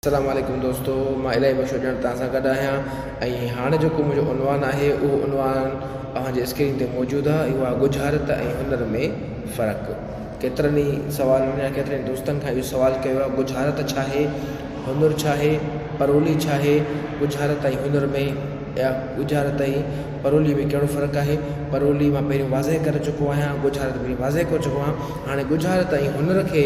السلام عليڪم دوستو مان الاهي بخش اڄڻ توهان سان گڏ آهيان ۽ هاڻي جيڪو منهنجو عنوان آهي اهو عنوان اوهان جي اسڪرين تي موجود آهي اهو آهي ڳجهارت ۽ هنر ۾ فرق ڪيترن ئي سوالن يا ڪيترن ئي دوستن کان اهو سوال ڪيو آهي ڳجهارت ڇا آهي هنر ڇا آهي پرولي ڇا آهي ڳجهارت ۽ هنر ۾ يا ڳجهارت ۽ پرولي ۾ ڪهڙو فرق آهي پرولي مان پهريون واضح ڪري چڪو آهيان ڳجهارت پهريون واضح ڪري چڪو آهيان هاڻي ڳجهارت ۽ هنر کي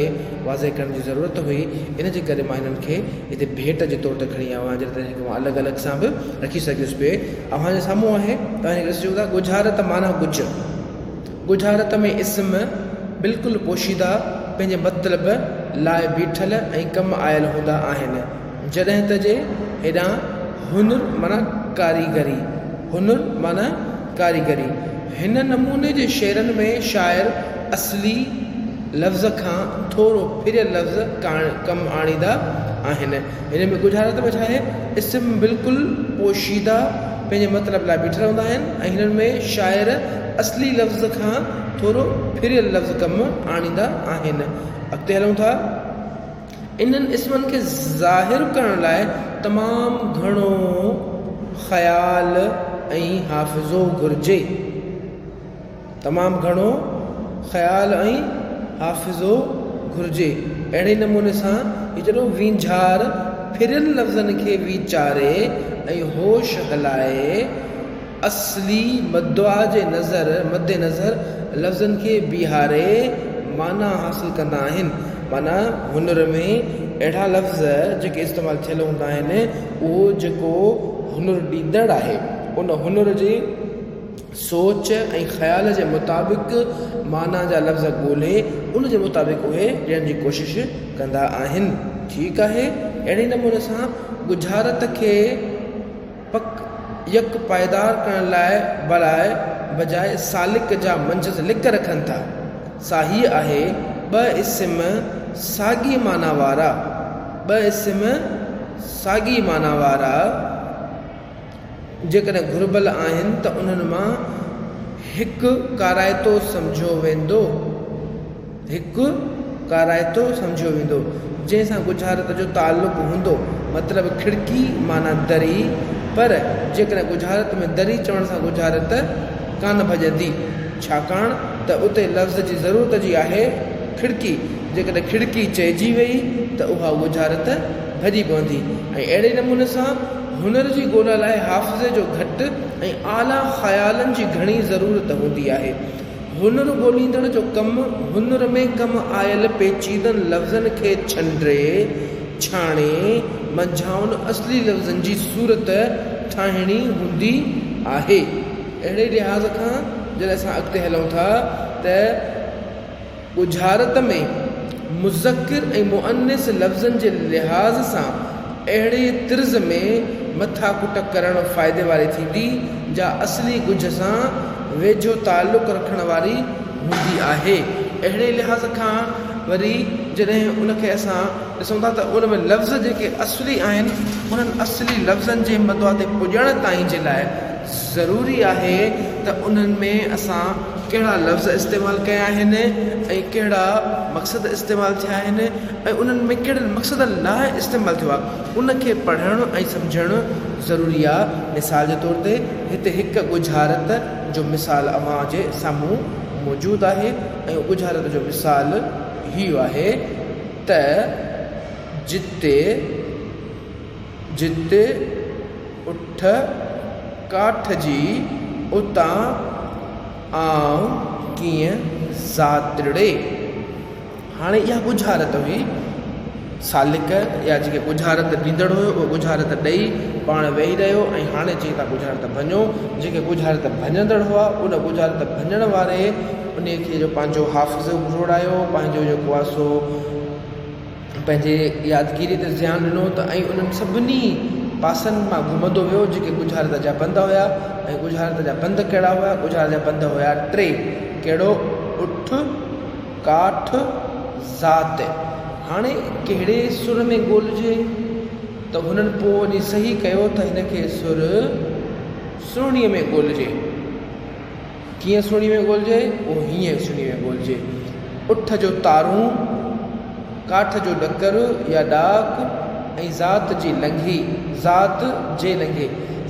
واضح ڪرڻ جي ضرورت هئي، ان جي ڪري مان هنن کي هتي ڀيٽ جي طور تي کڻي آيو آهيان، جڏهن ته هن کي مان الڳ الڳ سان به رکي سگهيس پئي. اوهان جي سامهون آهي، توهان هن کي ڏسي سگهو ٿا. ڳجهارت معنيٰ ڳجهه. ڳجهارت ۾ اسم بلڪل پوشيده، پنهنجي مطلب لاء بيٺل ۽ ڪم آيل هوندا آهن. جڏهن ته جي هيڏانهن هنر معنيٰ ڪاريگري، هنر معنيٰ ڪاريگري. هن نموني جي شعرن ۾ شاعر اصلي لفظ کان ٿورو ڦريل لفظ ڪم آڻيندا آهن. هن ۾ ڳجهارت ۾ ڇا آهي؟ اسم بلڪل پوشيده پنهنجي مطلب لاء بيٺل هوندا آهن ۽ هنن ۾ شاعر اصلي لفظ کان ٿورو ڦريل لفظ ڪم آڻيندا آهن. اڳتي هلون ٿا. انهن اسمن کي ظاهر ڪرڻ لاء تمام گهڻو خيال ۽ حافظو گهرجي. تمام گهڻو خيال ۽ حافظو گهرجي. اهڙي نموني سان هي جڏو وينجهار ڦريل لفظن کي ويچاري ۽ هوش هلائي، اصلي مدعا جي نظر مد نظر لفظن کي بيهاري معنيٰ حاصل ڪندا آهن. معنيٰ هنر ۾ اهڙا لفظ جيڪي استعمال ٿيل هوندا آهن، اهو جيڪو هنر ڏيندڙ آهي، ان هنر جي سوچ ۽ خيال جي مطابق معنيٰ جا لفظ ڳولي ان جي مطابق اهي ڏيڻ جي ڪوشش ڪندا آهن. ٺيڪ آهي. اهڙي نموني سان ڳجهارت کي پڪ يڪ پائيدار ڪرڻ لاء بلاء بجاء سالڪ جا منجهس لڪ رکن ٿا، سا هيء آهي، ٻه اسم ساڳي معنيٰ وارا، ٻه اسم ساڳي معنيٰ وارا جيڪڏهن گهربل آهن ته انهن مان هڪ ڪارائتو سمجهيو ويندو. هڪ ڪارائتو سمجهيو ويندو، جنهن سان ڳجهارت جو تعلق هوندو، مطلب کڙڪي معنيٰ دري، پر جيڪڏهن ڳجهارت ۾ دري چوڻ سان ڳجهارت ڪانه ڀڄندي، ڇاڪاڻ ته اتي لفظ جي ضرورت جي آهي کڙڪي، جيڪڏهن کڙڪي چئجي ويئي ته اها ڳجهارت ڀڄي پوندي ۽ اهڙي نموني سان هنر جي ڳولا لاء حافظي جو گهٽ ۽ اعليٰ خيالن جي گهڻي ضرورت هوندي آهي. هنر ڳوليندڙ جو ڪم هنر ۾ ڪم آيل پيچيدن لفظن کي ڇنڊي، ڇاڻي، منجهائن اصلي لفظن جي صورت ٺاهڻي هوندي آهي. اهڙي لحاظ کان جڏهن اسان اڳتي هلون ٿا ته. ڳجهارت ۾ مذڪر ۽ مؤنث لفظن جي لحاظ سان اهڙي طرز ۾ مٿا ڪٽ ڪرڻ فائدي واري ٿيندي، جا اصلي ڳجهه سان ويجهو تعلق رکڻ واري هوندي آهي. اهڙي لحاظ کان وري جڏهن ان کي اسان ڏسون ٿا ته ان ۾ لفظ جيڪي اصلي آهن، انهن اصلي لفظن جي مدعا تي پڄڻ تائين جي لاء ضروري آهي ته انهن ۾ اسان ڪهڙا لفظ استعمال ڪيا آهن ۽ ڪهڙا مقصد استعمال ٿيا آهن ۽ انهن ۾ ڪهڙن مقصدن لاء استعمال ٿيو آهي ان کي پڙهڻ ۽ سمجهڻ ضروري آهي. مثال جي طور تي هتي هڪ ڳجهارت جو مثال اوهان جي سامهون موجود آهي ۽ ڳجهارت جو مثال هيء آهي ته جتي جتي اٺ ڪاٺ جي اتان آئون ڪيئن ذاتڙي. هاڻي اها ڳجهارت هئي. سالڪ يا جيڪي ڳجهارت ڏيندڙ هيو اهو ڳجهارت ڏئي پاڻ ويهي رهيو ۽ هاڻي چئي ٿا ڳجهارت ڀڃو. جيڪي ڳجهارت ڀڃندڙ هئا ان ڳجهارت ڀڃڻ واري انهي کي جو پنهنجو حافظو گهرڙايو پنهنجو جيڪو آهي سو پنهنجي يادگيري تي ڌيان ڏنو ته ۽ انهن سڀني پاسن مان گهمندو ويو جيڪي ڳجهارت جا بند هيا ۽ ڳجهارت جا بند ڪهڙا هيا؟ ڳجهارت جا بند هيا ٽي، ڪهڙو؟ اٺ، ڪاٺ، ذات. هاڻي ڪهڙي سر ۾ ڳولجي؟ ته هنن پوء وڃي صحيح ڪيو ته هن کي سر سهڻيء ۾ ڳولجي. ڪيئن سهڻي ۾ ڳولجي؟ اهو هيئن سهڻي ۾ ڳولجي. اٺ جو تارون، ڪاٺ جو ڏڪر يا ڏاڪ ۽ ذات جي لنگهي، ذات جي لنگهي.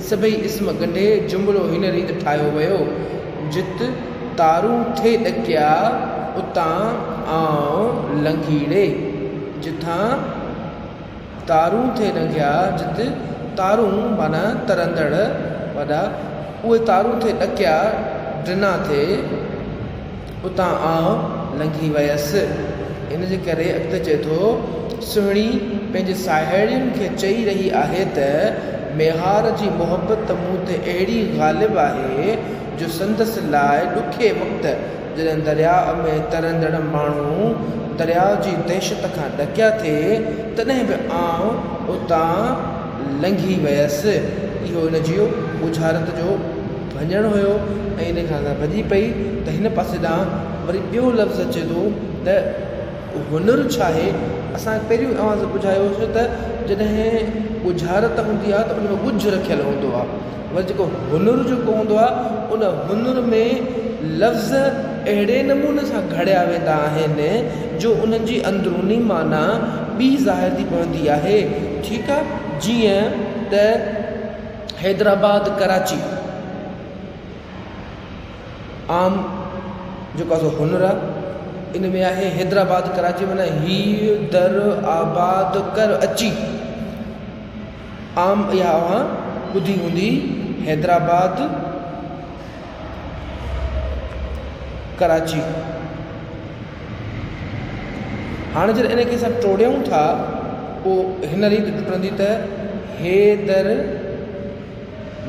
سڀئي اسم ڳنڍي جملو هن ريت ٺاهيو ويو، جت تارون ٿي ڏڪيا، اتان آئون لنگهي ڙي. جتان تارون ٿي لنگهيا، جت تارون معنيٰ ترندڙ وڏا، اهي تارون ٿي ڏڪيا، ڊنا ٿي. اتان آء لنگهي ويس. ان جي ڪري اڳتي چئي ٿو، سهڻي پنهنجي ساهيڙين کي چئي رهي آهي ته ميهار جي محبت مون تي اهڙي غالب آهي جو سندس لاء ڏکي وقت جڏهن درياء ۾ ترندڙ ماڻهو درياء جي دهشت کان ڏڪيا ٿي تڏهن به آء اتان لنگهي ويس. اهو ان جي ڳجهارت جو ڀڃڻ هيو ۽ ان کان اڳيان ڀڄي پئي ته هن پاسي ڏانهن وري ٻيو لفظ اچي ٿو ته هنر ڇا آهي؟ اسان پهريون اوهان سان ٻڌايو هوسين ته جڏهن ڳجهارت هوندي آهي ته ان ۾ ڳجهه رکيل هوندو آهي وري جيڪو هنر جيڪو هوندو آهي ان هنر ۾ لفظ اهڙي نموني سان گهڙيا ويندا آهن جو انهن جي اندروني معنيٰ ٻي ظاهر ٿي پوندي آهي ٺيڪ آهي جيئن ته حيدرآباد ڪراچي عام جيڪو آهي سو هنر آهي ان ۾ آهي حيدرآباد ڪراچي معنيٰ هي در آباد ڪر اچي عام اها اوهان ٻڌي هوندي حيدرآباد ڪراچي هاڻي جڏهن ان کي اسان ٽوڙيون ٿا پوء هن ريت ٽٽندي ته هي در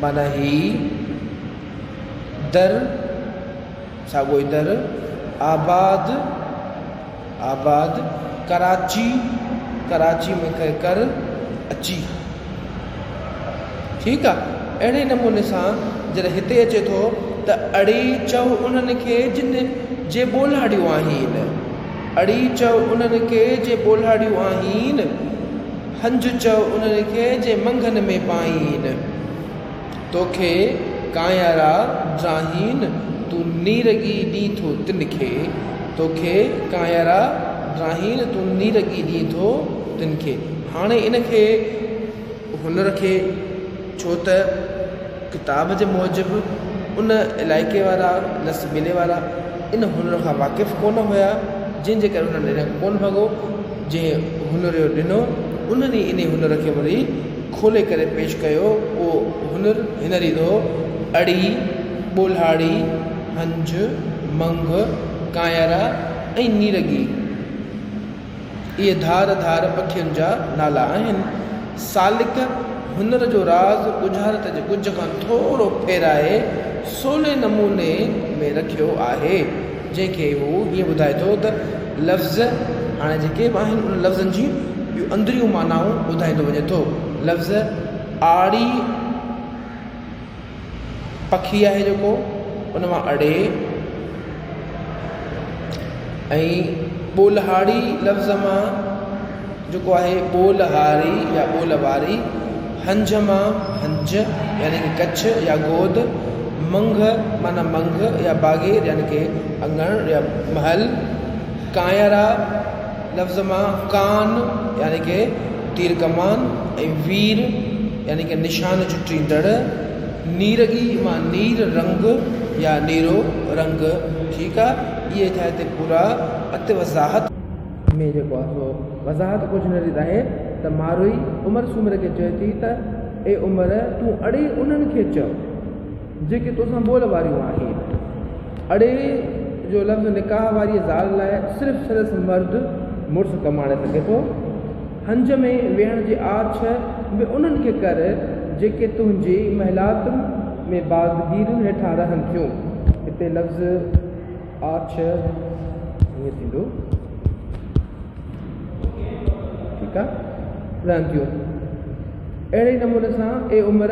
معنيٰ هي در ساڳيو ئي در آباد آباد ڪراچي ڪراچي ۾ ڪر ڪر اچي ٺيڪ آ اهڙي نموني سان جڏهن هتي اچي ٿو ته اڙي چئو انهن کي جن جي ٻولهاڙيون آهين اڙي چئو انهن کي جي ٻولهاڙيون آهين هنج چئو انهن کي جي منگهن ۾ پائين توکي ڪانئرا ڊراهين، تون نيرڳي ڏين ٿو تن کي. توکي ڪانئرا ڊراهين، تون نيرڳي ڏين ٿو تن کي. هاڻي ان کي هنر کي ڇو ته ڪتاب جي موجب ان علائقي وارا لس ٻيلي وارا ان هنر کان واقف ڪونه هيا، جنهن جي ڪري انهن ان کي ڪونه ڀڳو، جنهن هنر اهو ڏنو، انهن ئي انهي هنر کي وري کولي ڪري پيش ڪيو، اهو هنر هن ريت هو، اڙي، ٻولهاڙي، هنجهه، منگهه، ڪانئرا ۽ نيرڳي. اهي ڌار ڌار پکين جا نالا آهن. سالڪ هنر جو راز ڳجهارت جي ڳجهه کان ٿورو ڦيرائي سولي نموني ۾ رکيو آهي، جنهن کي هو هيئن ٻڌائي ٿو ته لفظ هاڻي جيڪي به آهن انهن لفظن جي ٻيون اندريون معنائون ٻڌائيندو وڃي ٿو. لفظ آڙي پکي آهي جيڪو ان مان اڙي ۽ ٻولهاڙي لفظ مان جيڪو آهي ٻولهاري يا ٻول واري، هنجهه مان هنج يعني ڪه ڪڇ يا گود، منگهه معنيٰ منگهه يا باغير يعني ڪه اڱڻ يا محل، ڪانئرا لفظ مان ڪان يعني ڪه تير ڪمان ۽ وير يعني ڪه نشان چٽيندڙ، نيرڳي مان نير رنگ يا نيرو رنگ، ٺيڪ آ اهي ٿيا هتي پورا ات وضاحت. ۾ جيڪو آهي سو وضاحت ڪجهه هن ريت آهي ته ماروئي عمر سومري کي چئي ٿي ته اي عمر تون اڙي انهن کي چئو جيڪي توسان ٻول واريون آهن. اڙي جو لفظ نڪاح واريء زال لاء صرف سندس مرد مڙس ڪم آڻي سگهي ٿو. هنج ۾ ويهڻ جي آڇ به انهن کي ڪر جيڪي تنهنجي محلاتن ۾ باغگيرين هيٺان رهن ٿيون. هتي لفظ آڇ ائين ٿيندو ٺيڪ آ رهن ٿيون اهڙي نموني سان اي عمر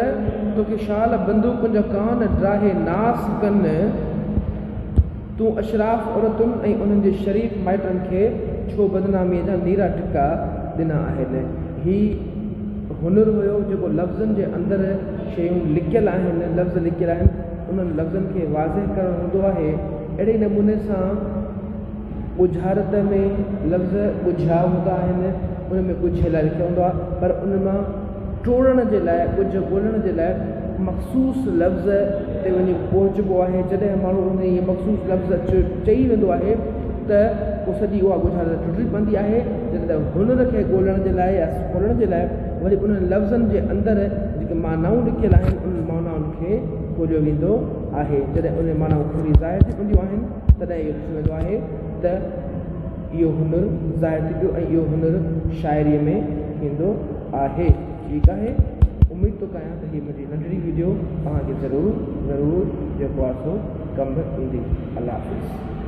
توکي شال بندوقن جا ڪان ڊاهي ناس ڪن تون اشراف عورتن ۽ انهن جي شريف مائٽن کي ڇو بدناميء جا نيرا ٽڪا ڏنا آهن هي هنر هيو جيڪو لفظن جي اندر شيون لڪيل آهن لفظ لڪيل آهن انهن لفظن کي واضح ڪرڻ هوندو آهي. اهڙي نموني سان ڳجهارت ۾ لفظ ڳجها هوندا آهن. ان ۾ ڳجهه لاء لکيل هوندو آهي پر ان مان ٽوڙڻ جي لاء ڳجهه ڳولڻ جي لاء مخصوص لفظ تي وڃي پهچبو آهي. جڏهن ماڻهو انهيء مخصوص لفظ چئي ويندو آهي ته پوء سڄي اها ڳجهارت ٽٽي پوندي آهي. جڏهن ته هنر کي ڳولڻ جي لاء يا کولڻ جي لاء وري انهن لفظن جي اندر جيڪي معنائون لکيل آهن انهن معنائن کي کوليو ويندو آهي. جڏهن اهي معنائون کلي ظاهر ٿي پونديون آهن تڏهن اهو ڏٺو ويندو آهي ته اهو هنر ظاهر ٿي پيو ۽ اهو هنر شاعريء ۾ ٿيندو آهي. ٺيڪ آهي اميد ٿو ڪيان ته هي منهنجي ننڍڙي وڊيو توهان کي ضرور ضرور جيڪو آهي سو ڪم ايندي. الله حافظ.